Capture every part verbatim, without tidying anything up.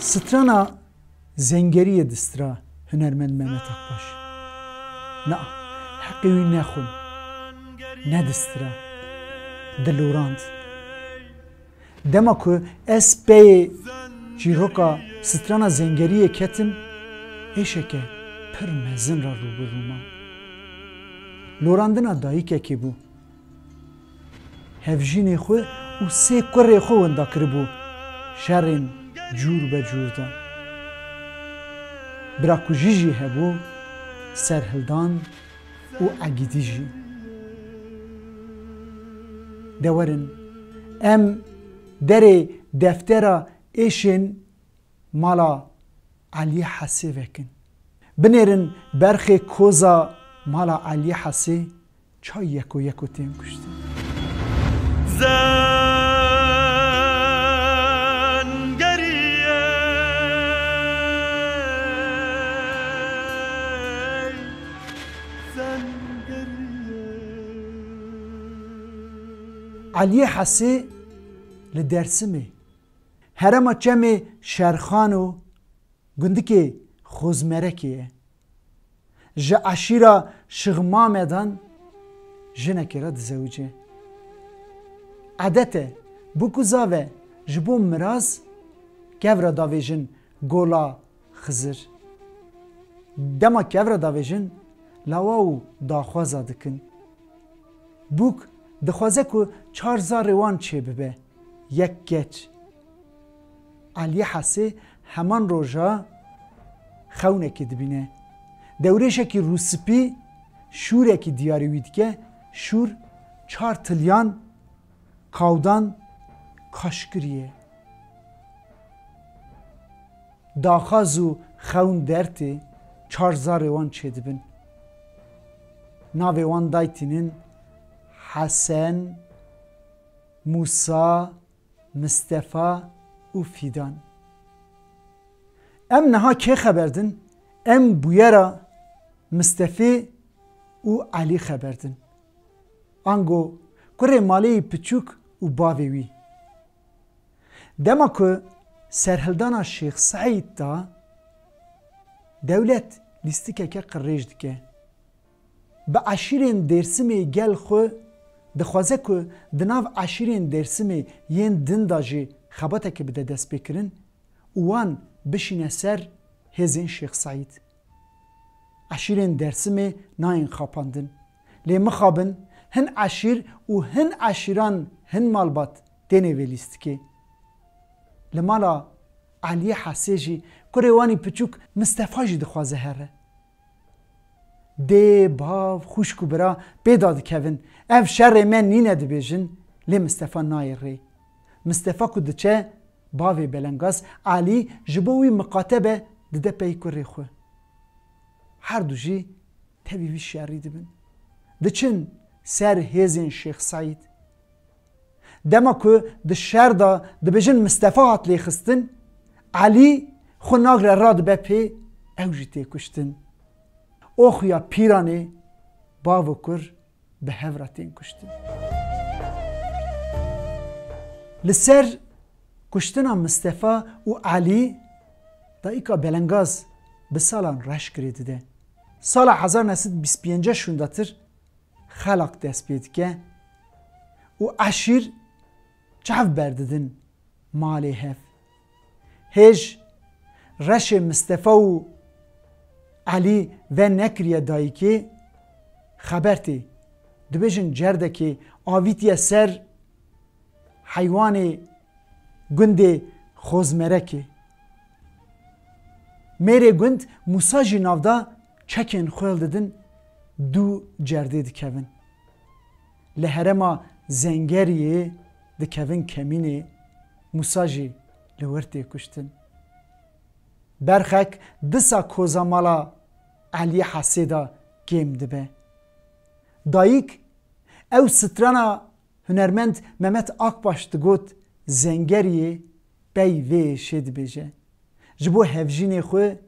Strana Zengeriyê distira hunermend Mehmet Akbaş. Na, heqê wî nexwim, nedistira, dilorand. Dema ku ez peyê çîroka strana Zengeriyê ketim, êşeke pir mezin re rûbirû mam. Lorandina dayikekê bû. Hevjînê xwe û sê kurê xwe winda kiribû şerên cûr be cûr de. Birakujî jî hebû, serhildan û egîdî jî. De werin, em derê deftera êşên mala Elî Hesê vekin. Binêrin berxê koza mala Elî Hesê çay yeko yeko tên kuştin. Elî Hesê li Dersimê, herêma çemê Şerxan û gundikê Xozmerekê ye. Ji eşîra Şixmamedan jinekê re dizewice. Edet e, bûk û zave ji bo miraz kev re davêjin Gola Xizir. Dema kev re davêjin, lawa û daxwaza dikin. Bûk dixwaze ku çar zarê wan çêbibe, yek keç. Elî Hesê heman roja xewnekê dibîne. Dewrêşekî rûspî şûrekî diyarî wî dike, şûr çar tilyan, kawdan, kaşkirî ye. Daxwaz û xewn dertê çar zarê wan çêdibin. Navê wan daytînin Hesen, Mûsa, Mistefa û Fîdan. Em niha kê xeber din? Em bûyera Mistefê û Elî xeber din. Ango kurê malê yî piçûk û bavê wî. Dema ku serhildana Şêx Seîd da, dewlet lîstikeke qirêj dike. Bi eşîrên Dêrsimê gel xwe dixwaze ku di nav eşîrên Dêrsimê yên din de jî xebateke bide destpêkirin û wan bişîne ser hêzên Şêx Seîd. Eşîrên Dêrsimê nayên xapandin. Lê mixabin hin eşîr û hin eşîran, hin malbat têne vê lîstikê. Li mala Elî Hesê jî kurê wanî piçûk Mistefa jî dixwaze here. Dê, bav, xwişk û bira pê da dikevin. Ev şerê me nîne dibêjin, lê Mistefa nayê rê. Mistefa ku diçe, bavê belengaz Elî ji bo wî miqate be, dide pey kurê xwe. Her du jî tevî vî şerî dibin. Diçin ser hêzên Şêx Seîd. Dema ku di şer de dibêjin Mistefa hat lêxistin, Elî xwe nagre radibe pê, ew jî tê kuştin. Oxuya pîranê bav û kur bi hev re tên kuştin. Li ser kuştina Mistefa û Elî dayika belengaz bi salan reş girê dide. Sala hezar neh sed bîst pênc şûndatir xelaq dest pê dike û eşîr çav berdidin malê hev. Hêj reşê Mistefa û Elî venekiriye dayikê, xeber tê. Dibêjin cerdekê avîtiye ser heywanê gundê Xozmerekê. Mêrê gund Mûsa jî navda çekên xwe hildidin, du cerdê dikevin. Li herêma Zengeriyê dikevin kemînê, Mûsa jî li wir tê kuştin. Berxek disa koza mala Elî Hesê de kêm dibe. Dayik ew strana hunermend Mehmet Akbaş digot, Zengeriyê pey vê êşê dibêje. Ji bo hevjînê xwe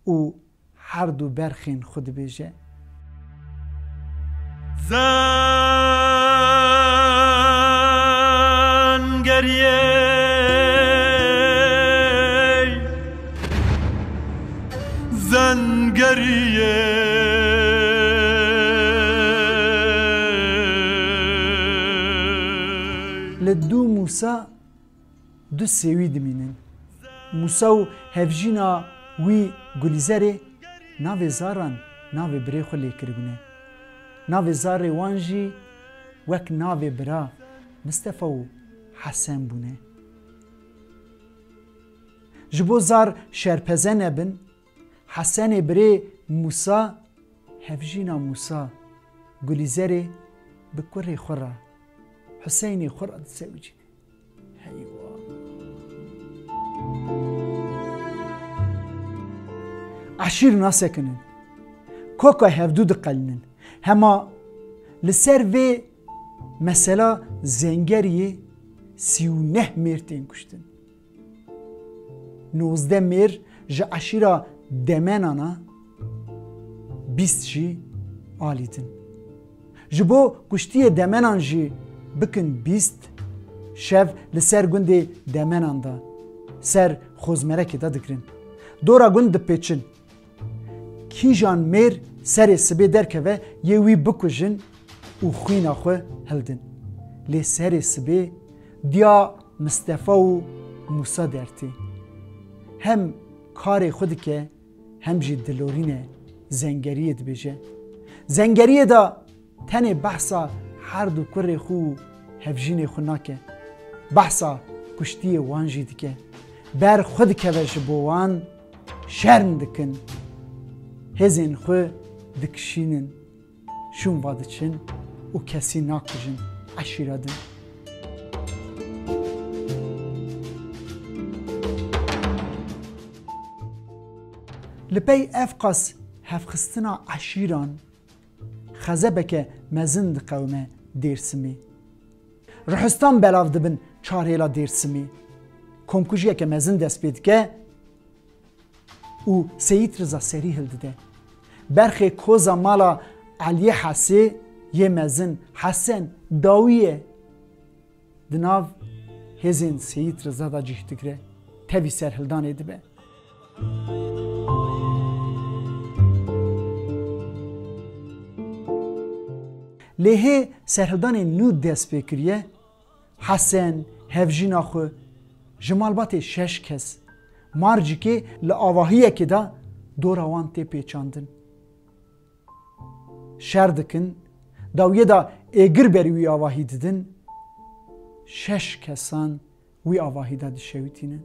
û her du berxên xwe dibêje. Zengeriyê Li dû Mûsa du sêwî dimînin. Mûsa û hevjîna wî Gulîzerê navê zaran navê birê xwe lê kiribûne. Navê zarê wan jî wek navê bira Mistefa û Hesen bûne. Ji bo zar şerpeze nebin, Hesenê birê Mûsa, hevjîna Mûsa, Gulîzerê bi kurê xwe re, Huseynê xwe re disewicîne. Heywa. Eşîr nasekinin. Koka hevdû diqelinin. Hema li ser vê mesela Zengeriyê sî û neh mêr tên kuştin. Nozdeh mêr ji eşîra Demenana, bîst jî alî din. Ji bo kuştiyê Demenan jî bikin bîst, şev li ser gundê Demenan de, ser Xozmerekê de digirin. Dora gund dipêçin. Kîjan mêr serê sibê derkeve yê wî bikujin û xwîna xwe hildin. Lê serê sibê diya Mistefa û Mûsa dertê. Hem karê xwe dike, hem jî dilorîne Zengeriyê dibêje. Zengeriyê de tenê behsa her du kurê xwe û hevjînê xwe nake. Behsa kuştiyê wan jî dike. Ber xwe dikeve ji bo wan, şerm dikin. Hêzên xwe dikişînin. Şûn va diçin û kesî nakujin, eşîra din. Li pey evqas hevxistina eşîran, xezebeke mezin diqewime Dêrsimê. Ruhistan belav dibin çarhêla Dêrsimê. Komkujiyeke mezin dest pê dike û Seyîd Riza serî hildide. Berxê koza mala Eliyê Hesê yê mezin Hesen dawî ye. Di nav hêzên Seyîd Riza de cih digire, tevî serhildanê dibe. Lê hê serhildanê nû dest pê kiriye, Hesen, hevjîna xwe, ji malbatê şeş kes, marcikê li avahiyekê de dora wan tê pêçandin. Şer dikin, dawiyê de êgir berî wî avahî didin, şeş kesan wî avahî de dişewitînin.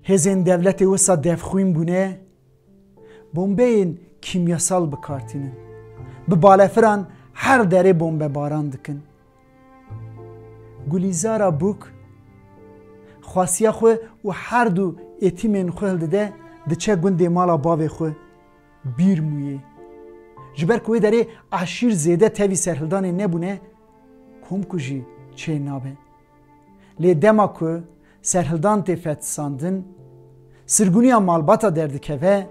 Hêzên dewletê wisa devxwîn bûne, bombeyên kîmyasal bi kar tînin. Bi balefiran her derê bombebaran dikin. Gulîzara Bûk xwasiya xwe û her du êtîmên xwe hildide, diçe gundê mala bavê xwe, Bîrmûyê. Ji ber ku wê derê eşîr zêde tevî serhildanê nebûne, komkujî çê nabe. Lê dema ku serhildan tê fetisandin, sirgûniya malbata derdikeve,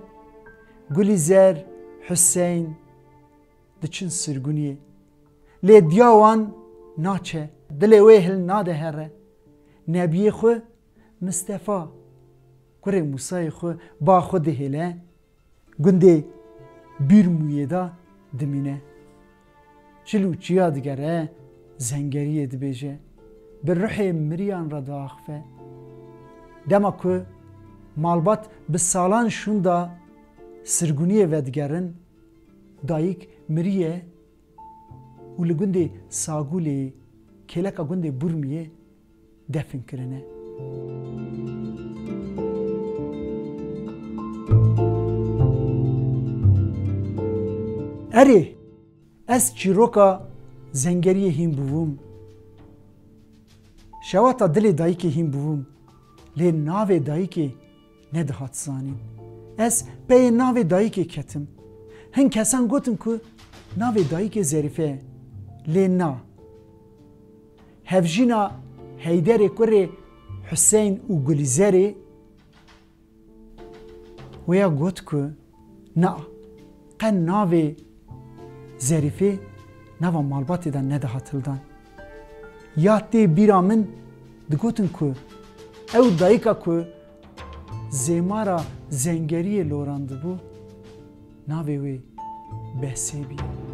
Gulîzer, Huseyn diçin sirgûniyê. Lê diya wan naçe, dilê wê hil nade here. Nebiyê xwe Mistefa, kurê Mûsayê xwe, ba xwe dihêle, gundê Bîrmûyê de dimîne. Çil û çiya digere, Zengeriyê dibêje, bi ruhê miriyan re diaxife. Dema ku malbat bi salan şûnda sirgûniyê vedigerin, dayik miriye û li gundê Sagûlê, kêleka gundê Burmiyê, defin kirine. Erê, ez çîroka Zengeriyê hîn bûbûm. Şewata dilê dayikê hîn bûbûm. Lê navê dayikê nedihat zanîn. Ez peyê navê dayikê ketim. Hin kesan gotin ku navê dayikê Zerîfe ye. Lê na. Hevjîna Heyderê kurê Huseyn û Gulîzerê Wê ya got ku na, qe navê Zerîfê nava malbatê de nedihat hildan. Ya tê bîra min digotin ku ew dayika ku zêmara Zengeriyê lorandibû, navê wê Behsê bî.